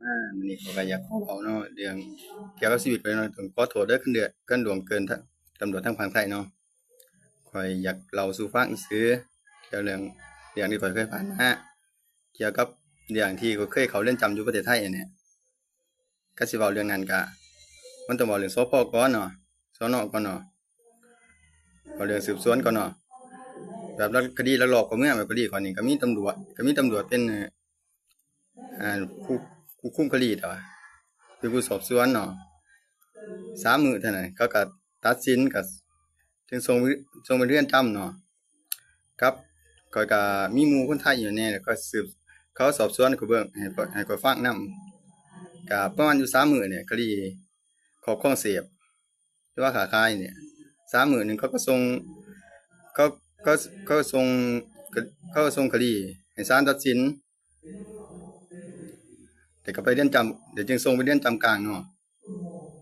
ອ່າ ມື້ນີ້ຂ້ອຍກໍຢາກຂໍເວົ້າເນາະ ເລື່ອງກ່ຽວກັບຊີວິດຂ້ອຍເນາະ. ຕ້ອງຂໍໂທດເດີ ຄັນເດືອດຄັນລ່ວງເກີນ ຕຳຫຼວດທາງຝັ່ງໄທເນາະ. ຂ້ອຍຢາກເລົ່າສູ່ຟັງຊື່ໆ ກ່ຽວເລື່ອງ ເລື່ອງທີ່ຂ້ອຍເຄີຍຜ່ານມາ ກ່ຽວກັບເລື່ອງທີ່ຂ້ອຍເຄີຍເຂົ້າເຮືອນຈຳຢູ່ປະເທດໄທຫັ້ນແຫຼະ. ຄັນຊິເວົ້າເລື່ອງນັ້ນກະ ມັນຕ້ອງເວົ້າເລື່ອງ ສພ ກ່ອນເນາະ ສນ ກ່ອນເນາະ. ເວົ້າເລື່ອງສືບສວນກ່ອນເນາະ. ແບບລັກ ຄະດີລັກລອບເຂົ້າເມືອງ ແບບຄະດີຂ້ອຍນີ້ ກໍມີຕຳຫຼວດ ກໍມີຕຳຫຼວດເປັນ ເອີ ອ່າ ຜູ້ ຜູ້ຄຸມຄະດີ ເປັນຜູ້ສອບສວນເນາະ. ສາມມື້ເທົ່ານັ້ນ ເຂົາກໍຕັດສິນ ກໍຈຶ່ງສົ່ງ ສົ່ງໄປເຮືອນຈຳເນາະ. ກັບຂ້ອຍກໍມີໝູ່ຄົນໄທຢູ່ແດ່ ແລ້ວກໍສືບ ເຂົາສອບສວນໃຫ້ຂ້ອຍເບິ່ງ ໃຫ້ຂ້ອຍ ໃຫ້ຂ້ອຍຟັງນຳ. ກໍປະມານຢູ່ສາມມື້ນີ້ ຄະດີຄອບຄອງເສບ ຫຼືວ່າຄ້າຂາຍນີ້ ສາມມື້ໜຶ່ງເຂົາກໍສົ່ງ ເຂົາ ເຂົາ ເຂົາສົ່ງ ເຂົາສົ່ງຄະດີໃຫ້ສານຕັດສິນ ແລ້ວກໍໄປເຮືອນຈຳ ແລ້ວຈຶ່ງສົ່ງໄປເຮືອນຈຳກາງເນາະ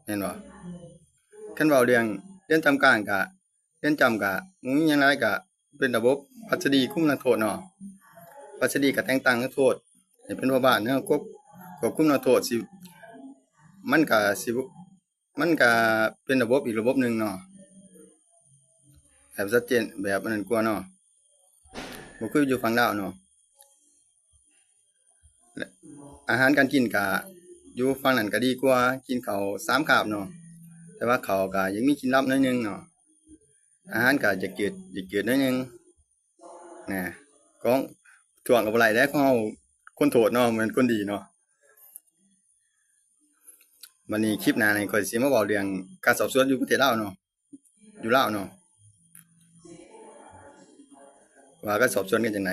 ແມ່ນບໍ່? ຄັນເວົ້າເລື່ອງເຮືອນຈຳກາງກະ ເຮືອນຈຳກະບໍ່ມີຫຍັງຫຼາຍ ກະເປັນລະບົບພັດສະດີຄຸມນັກໂທດເນາະ. ພັດສະດີກະແຕ່ງຕັ້ງນັກໂທດໃຫ້ເປັນພໍ່ບ້ານເນາະ ຄວບ ຄວບຄຸມນັກໂທດ ຊິ ມັນກະຊິ ມັນກະເປັນລະບົບອີກລະບົບໜຶ່ງເນາະ ແບບຊັດເຈນ ແບບອັນນັ້ນກວ່າເນາະ ບໍ່ຄືຢູ່ຝັ່ງລາວເນາະ. ອາຫານການກິນກະຢູ່ຝັ່ງນັ້ນກະດີກວ່າ ກິນເຂົ້າສາມຄາບເນາະ ແຕ່ວ່າເຂົ້າກະຍັງມີກິນລຳໜ້ອຍໜຶ່ງເນາະ. ອາຫານກະຈະຈືດ ຈະຈືດໜ້ອຍໜຶ່ງນະ. ຂອງ ທ້ວງກໍບໍ່ໄດ້ແຫຼະ ຂອງເຮົາຄົນໂທດເນາະ ບໍ່ແມ່ນຄົນດີເນາະ. ບັດນີ້ຄລິບໜ້ານີ້ ຂ້ອຍຊິມາເວົ້າເລື່ອງການສອບສວນຢູ່ປະເທດລາວເນາະ ຢູ່ລາວເນາະ ວ່າເຂົາສອບສວນກັນຈັ່ງໃດ.